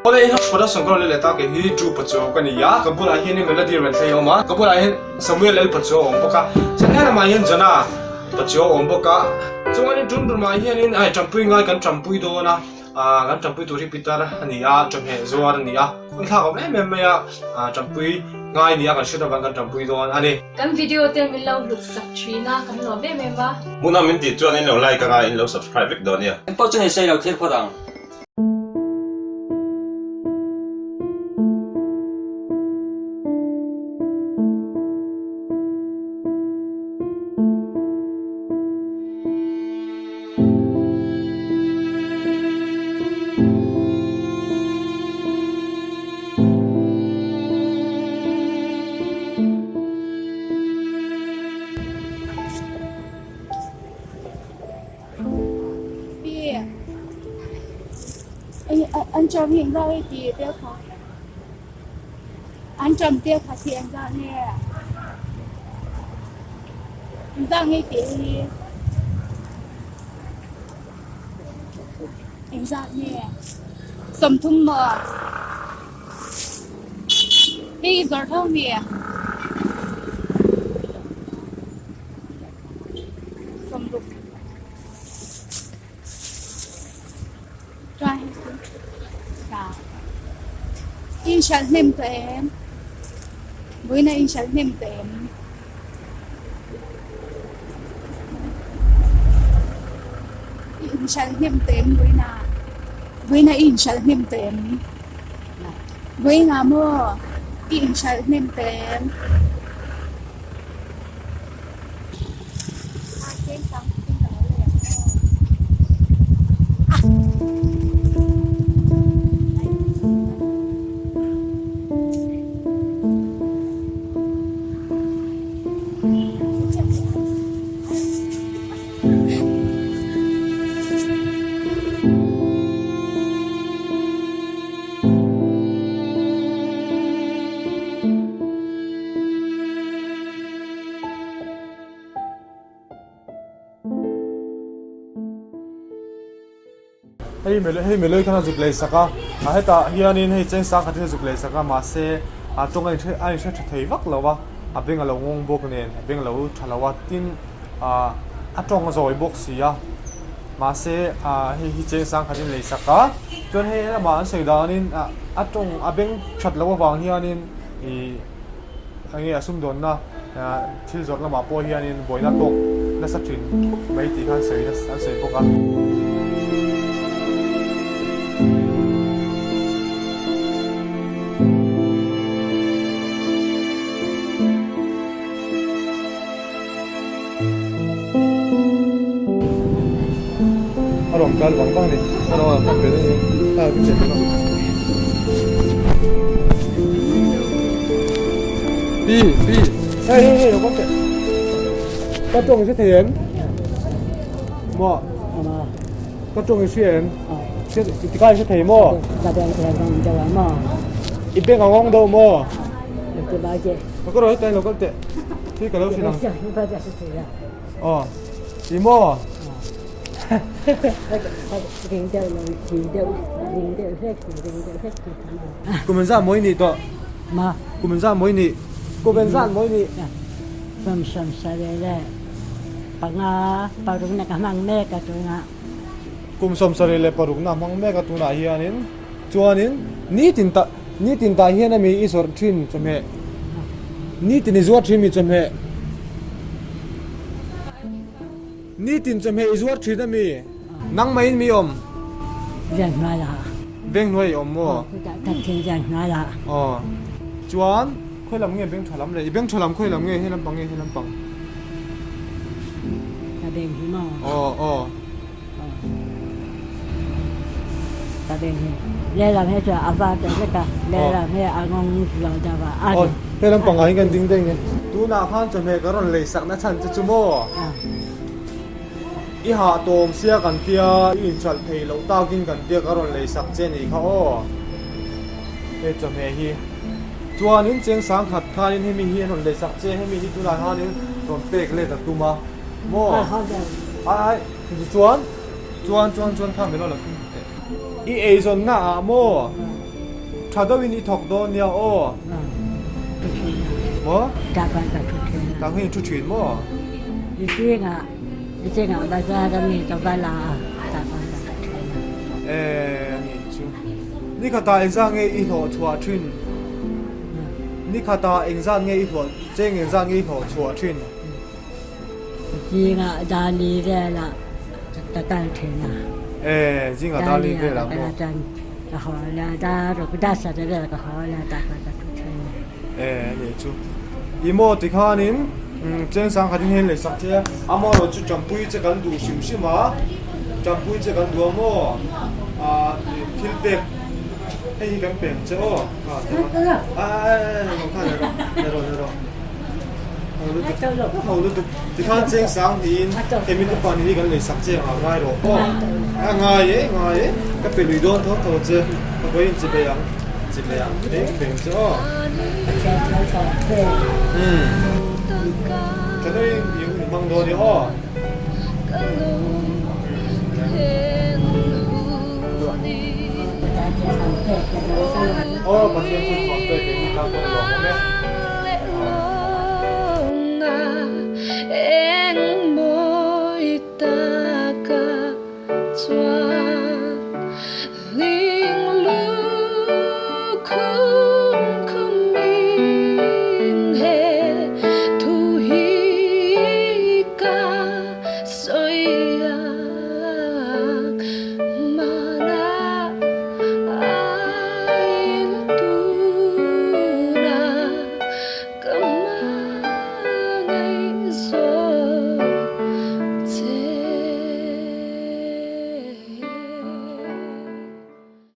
Awle in production ka rawn let leh ta kei hi Drew Pachuau ka ni a, ka bulah hian Melody Renthlei a awm a, ka bulah hian Samuel Lal Pachuau a awm bawk a, chuan helamah hian Jonah Pachuau a awm bawk a, chuanin tum tumah hianin hei tanpui ngai kan tanpui dawn a, ah kan tanpui tur hi pitar a ni a, chawhmeh zuar a ni a, khawi thlak a awm em em mai a, ah tanpui ngai ni a kan hriat avang kan tanpui dawn a ni. Kan video te min lo hlut sak thin a, kan nuam em em a. Hmunah min tih chuan in lo like anga in lo subscribe vek dawn nia. Engpawh chu ni sei lo thil phawt ang. An ṭam hi engzah nge tih tel kha an ṭam tel kha hi engzah nge engzah nge tih hi engzah nge 30 maw hei i zawrh tho mi. Inhralh hnem tawh em? Vawiin a inhralh hnem tawh em? I inhralh hnem tawh em vawiin a? Vawiin a i inhralh hnem tawh em? Vawiin ah maw i inhralh hnem tawh em? Hei hei Meloi khan a zuk lei sak a a hetah hianin hei cheng sang khatin a zuk lei sak a mahse a tawng a inhre a inhre tha thei vak lo a a beng a lo ngawng bawk nen a beng a lo tha lo a tin ah a tawng a zawi bawk si a mahse ah hei hi cheng sang khatin lei sak a chuan hei lamah an sawi danin ah a tawng a beng that loh avang hianin ih. Enge a sumdawnna thil zawrh lamah pawh hianin buaina tawk nasa thin mai tih khan sawi an sawi bawk a. A rawn kal vang vang a ni a rawn kal ve daih a ni pi pi hei hei hei lo kawm teh ka tawng i hre thei em maw ka tawng i hria em tikha i hre thei maw i beng a ngawng deuh maw ka rawn heta lo kal teh Khi ka lo hrilh ang. Aw, i maw? Kum in zah mawi nih tawh. Ma. Kum in zah mawi nih. Kum in zah mawi nih. Kum 75 paruk na ka hmang mek a tunah. Kum 76 na hmang mek a tunah hianin chuanin nitin ta Nitin tah hian ami i zawrh thin chawhmeh? Nitin i zuar thin mi chawhmeh? Nitin chawhmeh i zuar thin ami? Nangmahin mi awm? Venghnuai lah. Venghnuai i awm maw? Kan thil venghnuai lah. Aw. Chuan khawi lam nge beng tha lam le? I beng tha lam khawi lam nge he lampang nge he lampang? Ka beng hi maw? Aw aw. He lampang ah hian kan ding daih nge. Tunah khan chawhmeh ka rawn lei sak na chhan che chu maw? I hah tawm sia kan tia i inhralh thei loh takin kan tia ka rawn lei sak che nih kha aw. Hei chawhmeh hi chuanin cheng sangkhat khanin hemi hi an rawn lei sak che hemi hi tunah khanin rawn pek let a tum a maw? Ai ai. Chuan chuan chuan chuan kha min rawn la tum teh. I eizawnna ah maw? Tha deuhin i thawk dawn nia aw. Maw? Tah khan ka thu thin a. Tah khan i thu thin maw? Zingah zingah bazar a mi ka va la a, tah khan ka thu thin a. E a nih chu. Nikhatah engzah nge i hlawh chhuah thin? Nikhatah engzah nge i hlawh cheng engzah nge i hlawh chhuah thin? Zingah Dali velah ka kal thin a. E, zingah Dali velah maw? Dali ah ka kal ka haw la, daruk dasar vel ka haw la tah khan ka thu thin a. E, nih chu. I maw tikhanin Chengsang khatin hei lei sak che a, amaherawh chu Champui che kan duh hrim hrim a, Champui che kan duh a maw? Ah, thil pek hei hi kan peng che aw. A, a, a, lo kha le rawh, le rawh, le rawh. Ho lutuk tikhan cheng sang niin hemi te pahnih hi kan lei sak che ang a ngai rawh aw a ngai e ngai e ka pe lui dawn tho tho che ka vawiin chi bei ang chi bei ang hei ka pe ang che aw umm tha deuhin i hun hmang dawn e aw. Aw Pathian thil thuam pek keini tan pawh a lawmawm e.